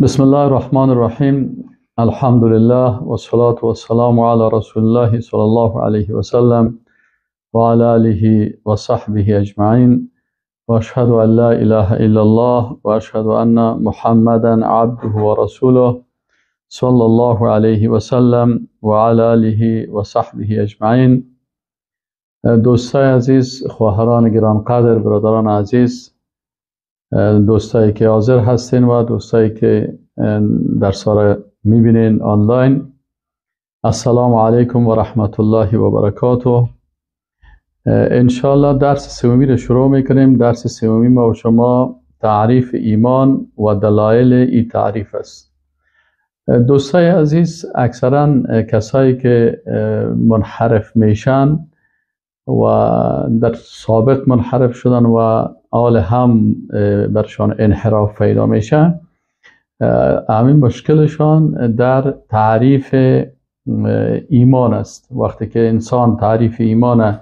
بسم الله الرحمن الرحیم. الحمد لله و الصلاة و السلام علی رسول الله صلی الله علیه و سلم و علی آله و صحبه اجمعین و اشهد ان لا اله الا الله و اشهد ان محمدا عبده و رسوله صلی الله علیه و سلم و علی آله و صحبه اجمعین. دوستای عزیز، خواهران گرانقدر، برادران عزیز، دوستایی که حاضر هستین و دوستایی که درس را میبینین آنلاین، السلام علیکم و رحمت الله و برکاته. انشالله درس سومی رو شروع میکنیم. درس سومی ما و شما تعریف ایمان و دلایل ای تعریف است. دوستای عزیز، اکثرا کسایی که منحرف میشن و در سابق منحرف شدن و حال هم برشان انحراف پیدا میشه، همین مشکلشان در تعریف ایمان است. وقتی که انسان تعریف ایمان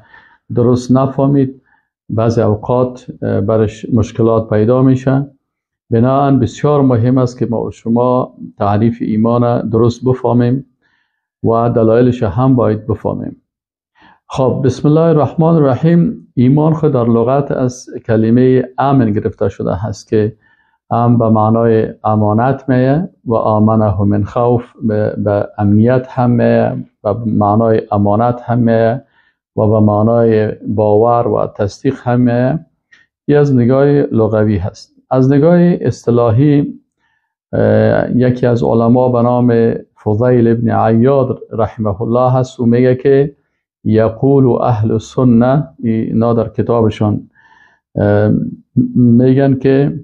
درست نفهمید، بعضی اوقات برش مشکلات پیدا میشه. بنابراین بسیار مهم است که ما و شما تعریف ایمان درست بفهمیم و دلایلش هم باید بفهمیم. خب، بسم الله الرحمن الرحیم. ایمان خود در لغت از کلمه امن گرفته شده هست که ام به معنای امانت میه و آمنه من خوف به امنیت هم میه و به معنای امانت هم میه و به معنای باور و تصدیق هم میه. این از نگاه لغوی هست. از نگاه اصطلاحی یکی از علما به نام فضیل ابن عیاض رحمه الله هست و میگه که یقول اهل السنه، اینا در کتابشان میگن که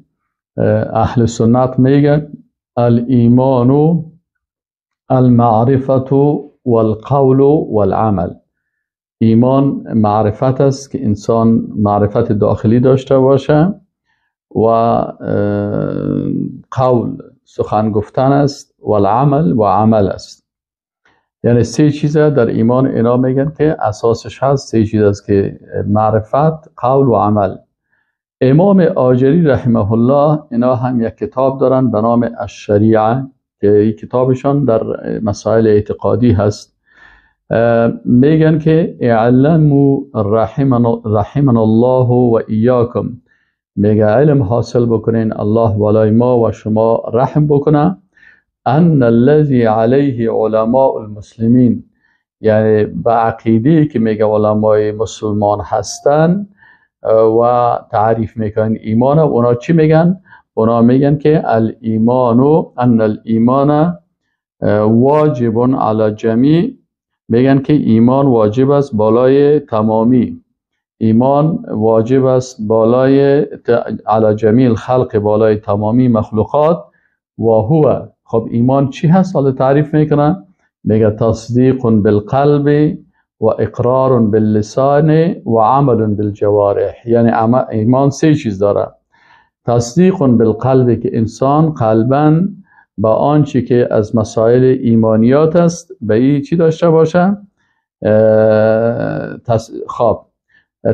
اهل سنت میگن الایمان المعرفة والقول والعمل. ایمان معرفت است که انسان معرفت داخلی داشته باشه و قول سخن گفتن است و العمل و عمل است. یعنی سه چیز در ایمان اینا میگن که اساسش هست، سه چیز است که معرفت، قول و عمل. امام آجری رحمه الله اینا هم یک کتاب دارن به نام الشریعه که این کتابشان در مسائل اعتقادی هست. میگن که اعلموا رحمنا الله و ایاکم، میگه علم حاصل بکنین، الله بالای ما و شما رحم بکنه. ان الذي علیه علماء المسلمین، یعنی به عقیده که میگه علمای مسلمان هستن و تعریف میکنن ایمان، اونا چی میگن؟ اونا میگن که الایمان ان الایمان واجب علی جمیع، میگن که ایمان واجب است بالای تمامی، ایمان واجب است بالای علی جمیع الخلق، بالای تمامی مخلوقات. و هو، خب ایمان چی هست؟ حالا تعریف میکنن، میگه تصدیق بالقلب و اقرار باللسان و عمل بالجوارح. یعنی ایمان سه چیز داره. تصدیق بالقلب که انسان قلبا با آنچه که از مسائل ایمانیات است به این چی داشته باشه، خب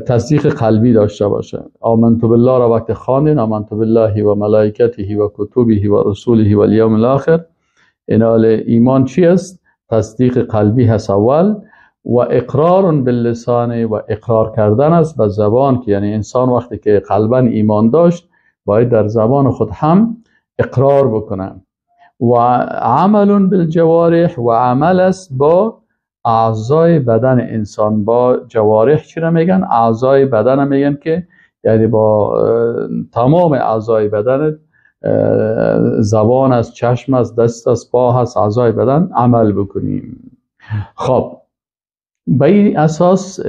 تصدیق قلبی داشته باشه. آمنت بالله را وقت خواندین، آمنت بالله و ملائکته و کتبه و رسوله و الیوم الاخر، اینال ایمان چی است؟ تصدیق قلبی هست اول، و اقرار باللسان و اقرار کردن است به زبان، که یعنی انسان وقتی که قلبا ایمان داشت باید در زبان خود هم اقرار بکنه. و عمل بالجوارح و عمل است با اعضای بدن انسان، با جوارح چی را میگن؟ اعضای بدن میگن که یعنی با تمام اعضای بدن، زبان است، چشم است، دست است، پا هست، اعضای بدن عمل بکنیم. خب به این اساس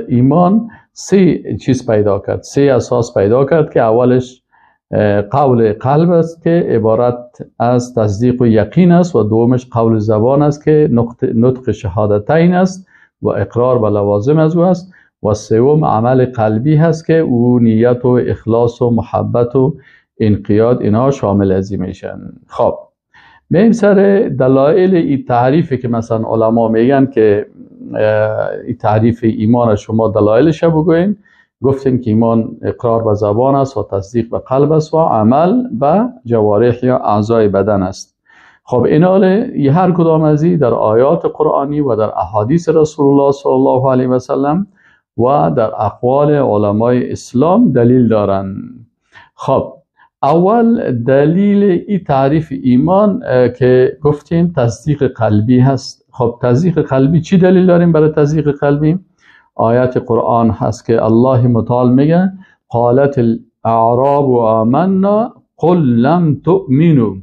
ایمان سه چیز پیدا کرد، سه اساس پیدا کرد که اولش قول قلب است که عبارت از تصدیق و یقین است، و دومش قول زبان است که نطق شهادتین است و اقرار به لوازم از او است، و سوم عمل قلبی هست که او نیت و اخلاص و محبت و انقیاد اینا شامل از این میشن. خب میایم سر دلایل این تعریفی که مثلا علما میگن که این تعریف ایمان شما دلایلش بگوین. گفتیم که ایمان اقرار به زبان است و تصدیق به قلب است و عمل به جوارح یا اعضای بدن است. خب ایناله هر کدام از این در آیات قرآنی و در احادیث رسول الله صلی الله علیه و سلم و در اقوال علمای اسلام دلیل دارن. خب اول دلیل این تعریف ایمان که گفتیم تصدیق قلبی هست. خب تصدیق قلبی چی دلیل داریم برای تصدیق قلبی؟ آیات قرآن هست که الله متعال میگه قالت الاعراب آمنا قل لم تؤمنوا.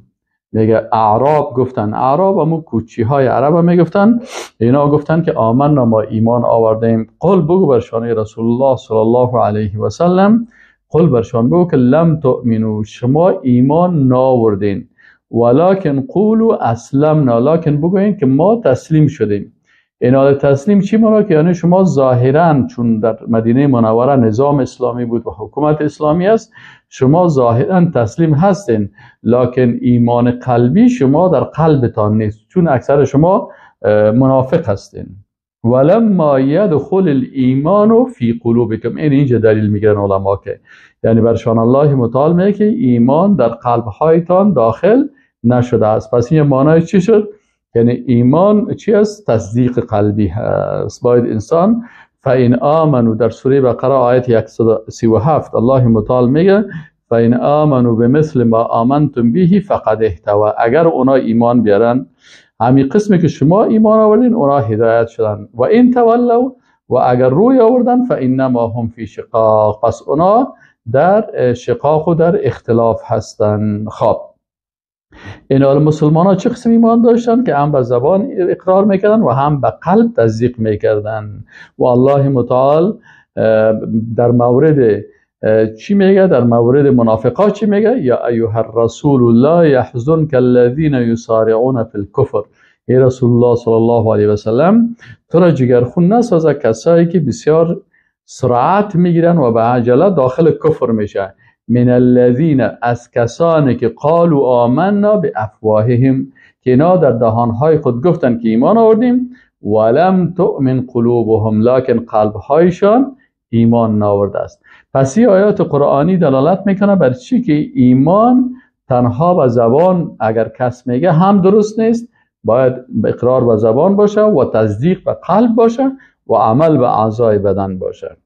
میگه اعراب گفتن، اعراب همون کوچی های عرب هم میگفتن، اینا گفتن که آمنا، ما ایمان آوردیم. قل بگو برشان رسول الله صلی الله علیه و سلم، قل برشان بگو که لم تؤمنوا، شما ایمان ناوردین، ولکن قولوا اسلمنا، لکن بگوین که ما تسلیم شدیم. اینا تسلیم چی مانا؟ که یعنی شما ظاهرا چون در مدینه منوره نظام اسلامی بود و حکومت اسلامی است، شما ظاهرا تسلیم هستین، لکن ایمان قلبی شما در قلبتان نیست، چون اکثر شما منافق هستین. ولما یدخل الایمان فی قلوبکم، این اینجا دلیل میگیرن علما که یعنی برشان الله متعال میگه که ایمان در قلبهایتان داخل نشده است. پس این معنای چی شد؟ یعنی ایمان چی است؟ تصدیق قلبی هست. باید انسان فإن آمنوا، در سوره بقره آیت 137 الله متعال میگه فإن آمنوا بمثل ما آمنتم به فقد اهتدوا، اگر اونا ایمان بیارن همین قسمی که شما ایمان آوردین اونا هدایت شدن. و این تولوا، و اگر روی آوردن فإنما هم فی شقاق، پس اونا در شقاق و در اختلاف هستن. خب این حال مسلمان ها چه قسم ایمان داشتن؟ که هم به زبان اقرار میکردن و هم به قلب تصدیق میکردن. و الله متعال در مورد چی میگه؟ در مورد منافقا چی میگه؟ یا ایها الرسول لا یحزنک الذین یسارعون فی الکفر، ای رسول الله صلی الله علیه و سلم تو را جگرخون نسازه کسایی که بسیار سرعت میگیرن و به عجله داخل کفر میشه. من الذین، از کسانی که قالوا آمنا بافواههم، که اینا در دهانهای خود گفتن که ایمان آوردیم، ولم تؤمن قلوبهم، لکن قلبهایشان ایمان ناورده است. پس این آیات قرآنی دلالت میکنه بر چی؟ که ایمان تنها به زبان اگر کس میگه هم درست نیست، باید اقرار به زبان باشه و تصدیق به قلب باشه و عمل به اعضای بدن باشه.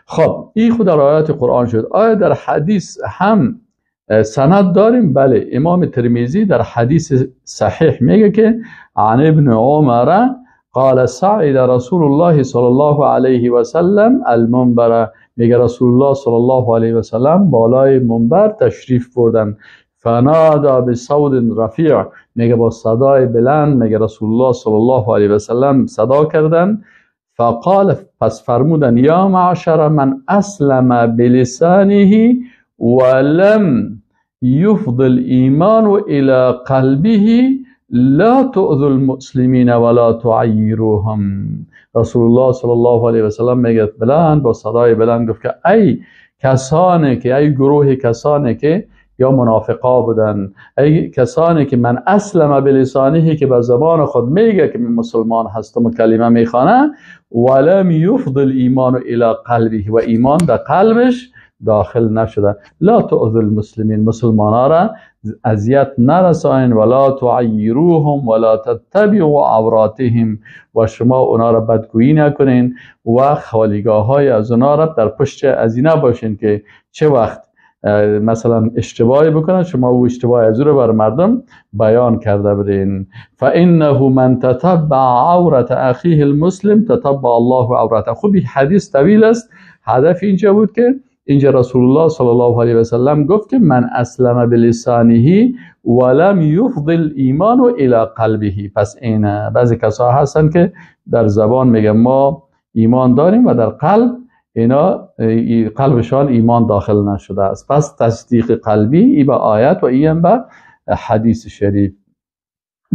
خب این خود در آیات قرآن شد. آیا در حدیث هم سند داریم؟ بله، امام ترمذی در حدیث صحیح میگه که عن ابن عمر قال صعد رسول الله صلی الله علیه و سلم المنبر، میگه رسول الله صلی الله علیه و سلم بالای منبر تشریف بردن. فنادى بصوت رفیع، میگه با صدای بلند، میگه رسول الله صلی الله علیه و سلم صدا کردن. فقال، پس فرمودن یا معشر من اسلم بلسانه ولم یفض الایمان الى قلبه لا تؤذوا المسلمین ولا تعیروهم. رسول الله صلی الله علیه و سلم میگه بلند با صدای بلند گفت که ای کسانی که، ای گروه کسانی که یا منافقا بودن، ای کسانی که من اسلم بلسانه، که به زبان خود میگه که من مسلمان هستم و کلمه میخوانه، ولم یفض الایمان الی قلبه، و ایمان در قلبش داخل نشده، لا تؤذوا المسلمین، مسلمانا را اذیت نرساین، ولا تعیروهم ولا تتبعوا عوراتهم، و شما اونا را بدگویی نکنین و خالیگاه های از اونا را در پشت از اینا باشین که چه وقت مثلا اشتباهی بکنن شما او اشتباه از او رو بر مردم بیان کرده برین. فانه من تتبع عورت اخیه المسلم تتبع الله عورته. خب این حدیث طویل است. هدف اینجا بود که اینجا رسول الله صلی الله علیه و سلم گفت که من اسلم بلسانه ولم یفض الایمان الی قلبه. پس این بعضی کسا هستن که در زبان میگن ما ایمان داریم و در قلب اینا قلبشان ایمان داخل نشده است. پس تصدیق قلبی ای به آیت و ای هم به حدیث شریف.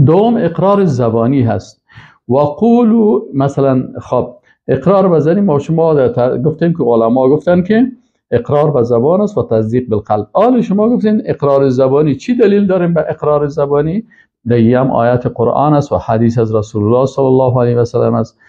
دوم اقرار زبانی هست. و قولوا، مثلا خب اقرار به ما شما گفتیم که علما گفتن که اقرار به زبان است و تصدیق بالقلب. آل شما گفتین اقرار زبانی، چی دلیل داریم به اقرار زبانی؟ دیگه هم آیات قرآن است و حدیث از رسول الله صلی الله علیه و سلم است.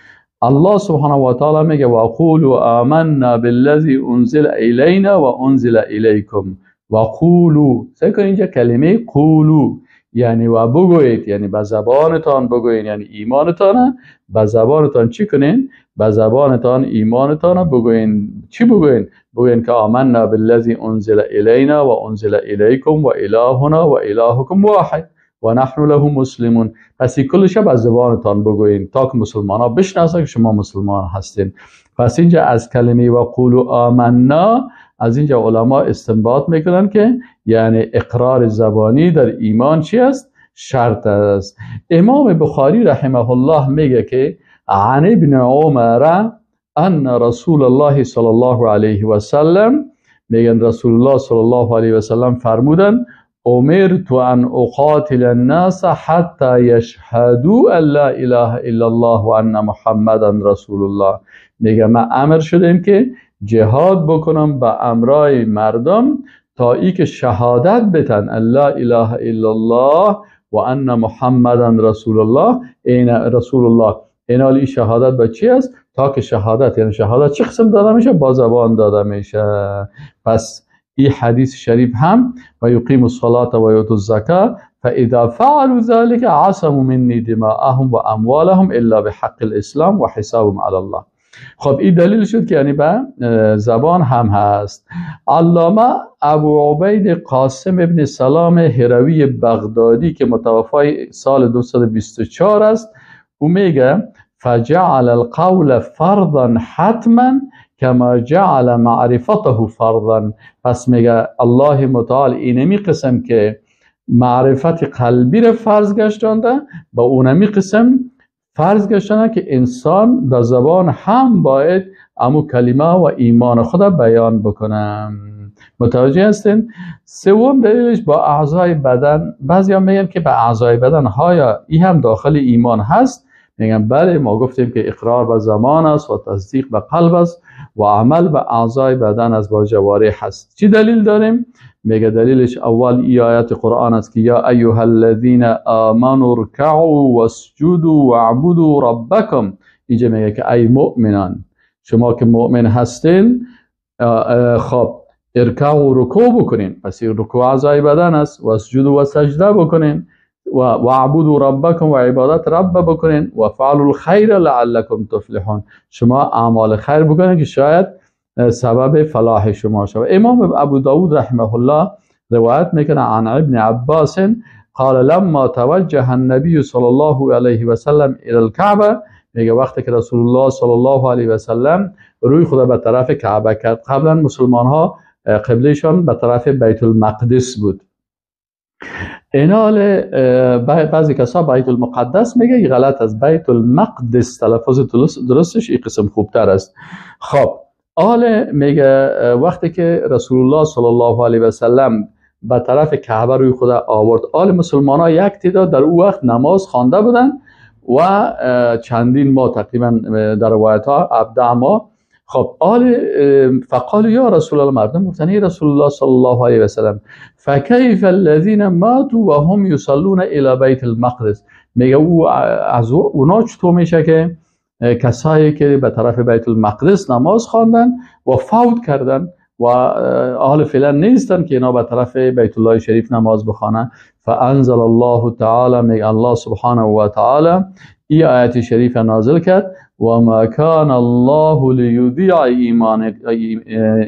الله سبحانه و تعالی میگه و قولوا آمنا بالذی انزل الینا و انزل الیکم. و قولوا، سعی کنید اینجا کلمه قولوا یعنی و بگویید، یعنی به زبانتان بگویید، یعنی ایمانتان به زبانتان چی کنین؟ به زبانتان ایمانتان بگوین. چی بگوین؟ بگوین که آمنا بالذی انزل الینا و انزل الیکم و الهنا و الهکم واحد و نحن له مسلمون. پس این کلش به زبانتان بگوین تا که مسلمان ها بشناسن که شما مسلمان هستین. پس اینجا از کلمه و قولوا آمنا، از اینجا علما استنباط میکنن که یعنی اقرار زبانی در ایمان چی است؟ شرط است. امام بخاری رحمه الله میگه که عن ابن عمر ان رسول الله صلی الله علیه و سلم، میگن رسول الله صلی الله علیه و سلم فرمودن امرت ان اقاتل الناس حتی یشهدوا ان لا اله الا الله و ان محمدا رسول الله. میگه من امر شدیم که جهاد بکنم به امرای مردم تا ای که شهادت بتن ان لا اله الا الله و ان محمدا رسول الله. این رسول الله این این شهادت با چی است؟ تا که شهادت، یعنی شهادت چه قسم داده میشه؟ با زبان داده میشه. پس این حدیث شریف هم و یقیم الصلاة و یؤتوا الزکاة فاذا فعلوا ذلك عصموا مني دماءهم و اموالهم الا بحق الاسلام و حسابهم علی الله. خب این دلیل شد که یعنی به زبان هم هست. علامه ابو عبید قاسم ابن سلام هروی بغدادی که متوفای سال 224 است، او میگه فجعل القول فرضا حتما کما جعل معرفته فرضا. پس میگه الله متعال اینمی قسم که معرفت قلبی را فرض گشتانده، با اونمی قسم فرض گشتانده که انسان به زبان هم باید امو کلمه و ایمان خود بیان بکنه. متوجه هستین؟ سوم دلیلش با اعضای بدن. بعضی هم میگن که به اعضای بدن ها ای هم داخل ایمان هست. میگن بله، ما گفتیم که اقرار به زمان است و تصدیق به قلب است و عمل به اعضای بدن است، با جوارح هست. چی دلیل داریم؟ میگه دلیلش اول ای آیت قرآن است که یا ایها الذین آمنوا ارکعوا واسجدوا واعبدوا ربکم. اینجا میگه که ای مؤمنان، شما که مؤمن هستین، خب ارکع و رکوع بکنین. پس این رکوع اعضای بدن است. واسجدوا و سجده بکنین و واعبدوا ربکم و عبادت رب بکنین و فعلوا الخیر لعلکم تفلحون. شما اعمال خیر بکنین که شاید سبب فلاح شما شود. امام ابو داود رحمه الله روایت میکنه عن ابن عباس قال لما توجه النبی صلی الله علیه و سلم الى الكعبه، میگه وقتی که رسول الله صلی الله علیه و سلم روی خدا به طرف کعبه کرد. قبلا مسلمان ها قبلهشان به طرف بیت المقدس بود. اینال بعضی کسا بیت المقدس میگه، این غلط است. بیت المقدس تلفظ درستش این قسم خوبتر است. خب آل میگه وقتی که رسول الله صلی الله علیه و سلم به طرف کعبه روی خدا آورد، آل مسلمان ها یک تعداد در او وقت نماز خوانده بودن و چندین ماه تقریبا در روایت ها 17 ماه. خب آل فقال یا رسول الله، مردم گفتن ای رسول الله صلی الله علیه و سلم فکیف الذین ماتوا و هم یصلون الی بیت المقدس. میگه او از اونا چطور میشه که کسایی که به طرف بیت المقدس نماز خواندن و فوت کردن و اهل فعلا نیستن که اینا به طرف بیت الله شریف نماز بخوانن. فانزل الله تعالی، میگه الله سبحانه و تعالی ای آیت شریف نازل کرد و ما کان الله لیضیع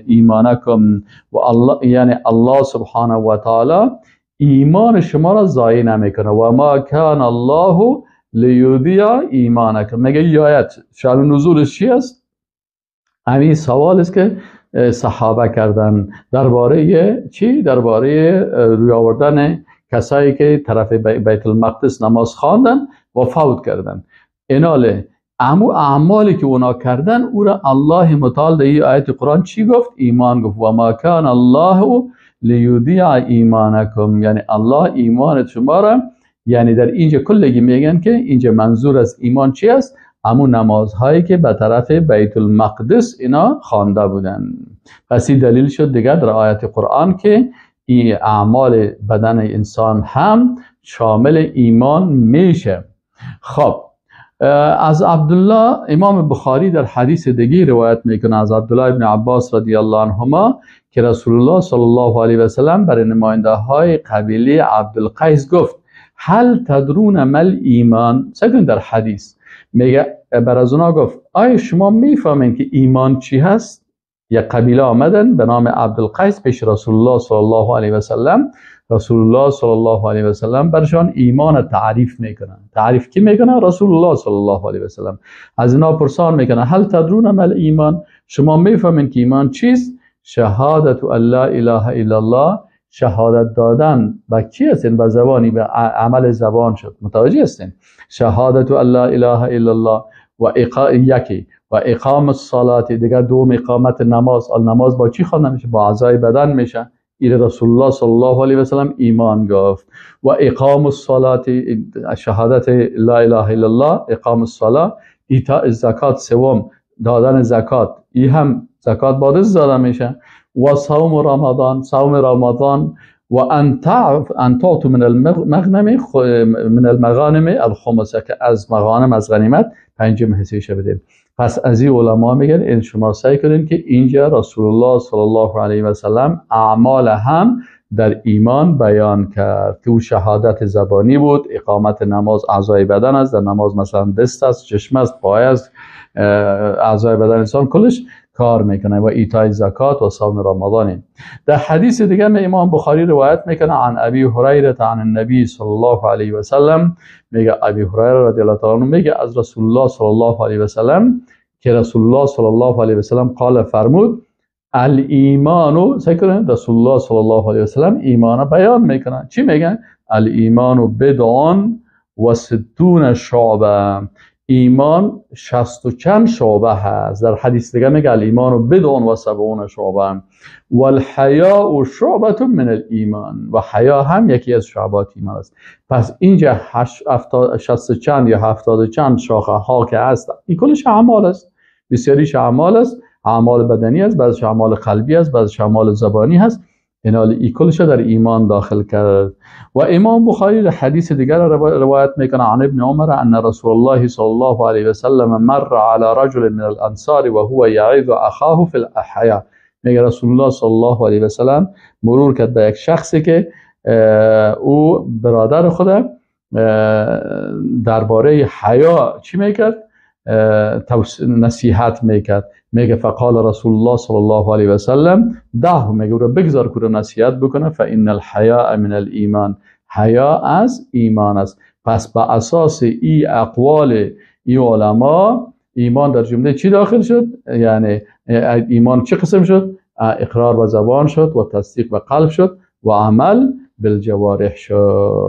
ایمانکم. و الله یعنی الله سبحانه و تعالی ایمان شما را ضایع نمیکنه. و ما کان الله لیضیع ایمانکم. میگه ای آیت شأن نزولش چی است؟ همین سوال است که صحابه کردن درباره چی؟ درباره روی آوردن کسایی که طرف بیت المقدس نماز خواندن و فوت کردن. ایناله امو اعمالی که اونا کردن او را الله متعال در این آیت قرآن چی گفت؟ ایمان گفت. و ما کان الله لیضیع ایمانکم، یعنی الله ایمان شما را، یعنی در اینجا کلگی میگن که اینجا منظور از ایمان چی است؟ امو نمازهایی که به طرف بیت المقدس اینا خوانده بودن. پس این دلیل شد دیگه در آیت قرآن که این اعمال بدن انسان هم شامل ایمان میشه. خب از عبدالله، امام بخاری در حدیث دیگه روایت میکنه از عبدالله ابن عباس رضی الله عنهما که رسول الله صلی الله علیه و سلم برای نماینده های قبیله عبدالقیس گفت هل تدرون ما الایمان؟ سکن در حدیث میگه بر از اونا گفت آیا شما میفهمین که ایمان چی هست؟ یک قبیله آمدن به نام عبدالقیس پیش رسول الله صلی الله علیه و سلم. رسول الله صلی الله علیه و سلم برشان ایمان تعریف میکنن. تعریف کی میکنن؟ رسول الله صلی الله علیه و سلم. از اینا پرسان میکنن هل تدرون ما الایمان؟ شما میفهمین که ایمان چیست؟ شهادت ان لا اله الا الله، شهادت دادن به کی هستین؟ به زبانی، به عمل زبان شد. متوجه هستین؟ شهادت ان لا اله الا الله و یکی و اقام الصلاه، دیگه دوم اقامت نماز. نماز با چی خوانده میشه؟ با اعضای بدن میشه. این رسول الله صلی الله علیه و سلم ایمان گفت. و اقام الصلاه، شهادت لا اله الا الله، اقام الصلاه، ایتاء الزکات، سوم دادن زکات، این هم زکات با دست داده میشه. و صوم رمضان، صوم رمضان، و ان تعطوا من المغنم من المغانم الخمسه، که از مغانم از غنیمت پنجم حصه بدیم. پس از این علما میگن این شما سعی کنین که اینجا رسول الله صلی الله علیه و سلم اعمال هم در ایمان بیان کرد که او شهادت زبانی بود، اقامت نماز اعضای بدن است، در نماز مثلا دست است، چشم است، پای است، اعضای بدن انسان کلش کار میکنه، و ایتای زکات و صوم رمضان. در حدیث دیگه امام بخاری روایت میکنه عن ابی هریره عن النبی صلی الله علیه و سلم، میگه ابی هریره رضی الله تعالی عنه میگه از رسول الله صلی الله علیه و سلم که رسول الله صلی الله علیه و سلم قال فرمود الایمان، سکرن رسول الله صلی الله علیه و سلم ایمان بیان میکنه. چی میگن؟ الایمان بضع و ستون شعبه، ایمان 60 و چند شعبه هست. در حدیث دیگه میگه الایمان بضع و سبعون شعبه والحیاء شعبه من الایمان، و حیا هم یکی از شعبات ایمان است. پس اینجا 60 چند یا 70 چند شاخه ها که هست، این کلش اعمال است، بسیاریش اعمال است، اعمال بدنی است، بعضش اعمال قلبی است، بعضش اعمال زبانی هست. اینا کلش در ایمان داخل کرد. و امام بخاری حدیث دیگر روایت میکنه عن ابن عمر ان رسول الله صلی الله علیه و سلم مر على رجل من الانصار وهو یعظ اخاه فی الحیا. میگه رسول الله صلی الله علیه و سلم مرور کرد به یک شخصی که او برادر خود درباره حیا چی میکرد؟ نصیحت میکرد. میگه فقال رسول الله صلی الله علیه و سلم ده، میگه او رو بگذار که نصیحت بکنه، فان الحیاء من الایمان، حیا از ایمان است. پس به اساس ای اقوال ای علما ایمان در جمله چی داخل شد؟ یعنی ایمان چه قسم شد؟ اقرار به زبان شد و تصدیق به قلب شد و عمل بالجوارح شد.